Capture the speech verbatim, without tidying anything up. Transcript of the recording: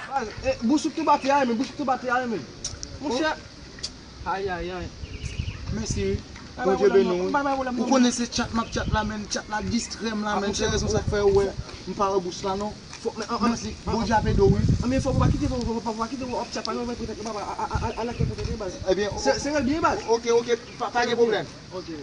Baz, eh, bouch ou tou bati a, men, bouch ou tou bati a, men. Monchè. Ay, ay, ay. Mèsi wi. Bondye beni w wi. Ou konnen se tchat m ap tchat la, men, tchat la distrè m la, men, se rezon sa k fè ou wè m pa wè bouch la non. Mèsi. Bondye ap ede w wi. Anben fò pa kite, fò pa kite w ap tchat pa nan men poutèt baba a la kè poutèt baz. Ebyen, se rèl byen baz. Ok, ok, pa gen pwoblèm. Ok.